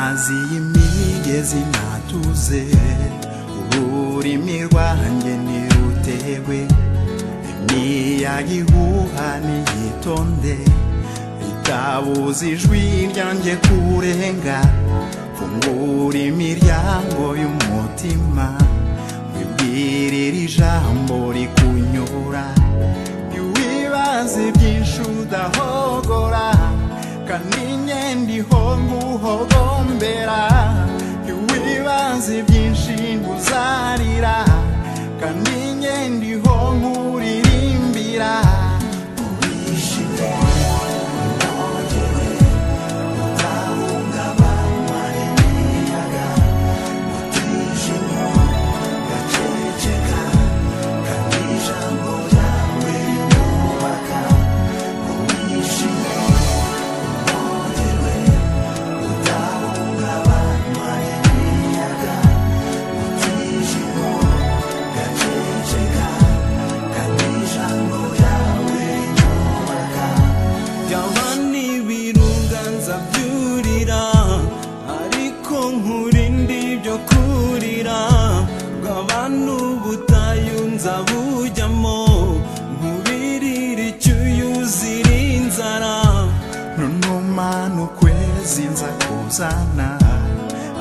Amazi y'imigezi natuze, ururimi rwanjye ntirutegwe. Imiyaga ihuha niyitonde, itabuza ijwi ryanjye kurenga. Fungura imiryango y'umutima, wibwirire ijambo rikunyura. Ntiwibaze byinshi udahogora, kandi ngendiho nguhogombera. Ntiwibaze byinshi nguzarira, kandi ngendiho nkuririmbira. Wishime, unogewe, utahungabanywa n'imiyaga, utijima gaceceka, kandi ijambo ryawe rinyubaka. Wishime, unogewe, utahungabanywa n'imiyaga, utijima gaceceka, kandi ijambo ryawe rinyubaka. Byaba n'ibirunga nzabyurira, ariko nkurinde ibyo kurira. Bwaba n'ubutayu nzabujyamo, nkubirire icyuya uzira inzara. Nunuma n'ukwezi nza kuzana,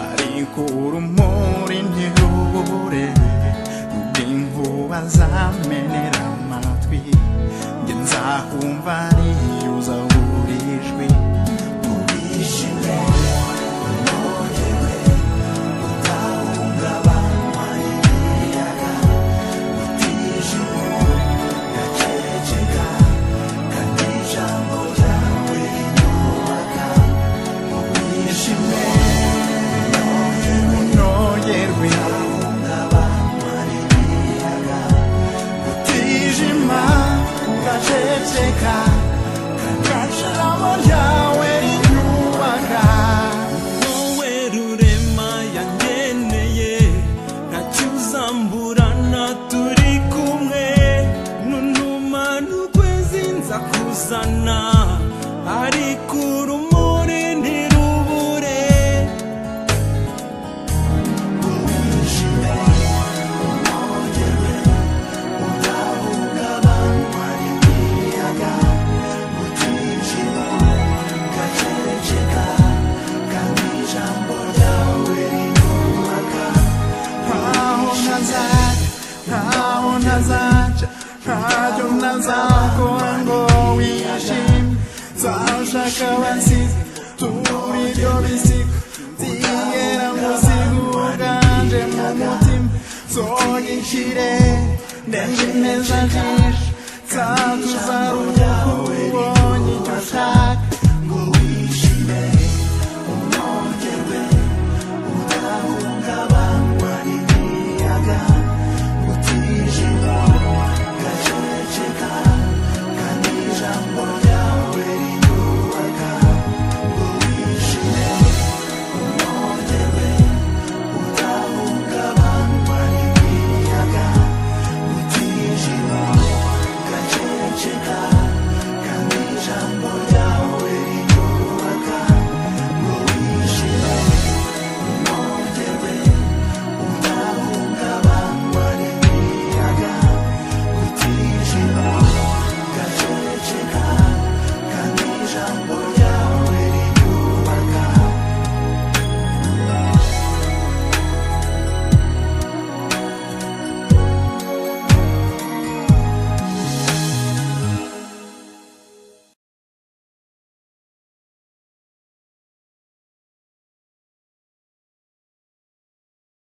ariko urumuri ntirubure. N'ubw'inkuba zamenera amatwi, njye nzakumva niyuza buri jwi. Wishime, unogewe, utahungabanywa n'imiyaga, utijima gaceceka, kandi ijambo ryawe rinyubaka. Wishime, unogerwe, utahungabanywa n'imiyaga, utijima ugaceceka, kandi ijambo ryawe rinyubaka. Wowe Rurema yangeneye, ntacyo uzamburana turi kumwe. Nunuma n'ukwezi nzakuzana, ariko urumuri ntirubure. Wishime, unogewe, utahungabanywa n'imiyaga, utijima gaceceka, kandi ijambo ryawe rinyubaka. Ntaho ntazaca, ntaho ntazaca, ntacyo ntazakora ngo wishime. Nzashaka abasizi turi ibyo bisigo, nzigera ngusiga uganje mu mutima. Nzoga ikirere ndenga ineza jisho, nzatuza rukundo.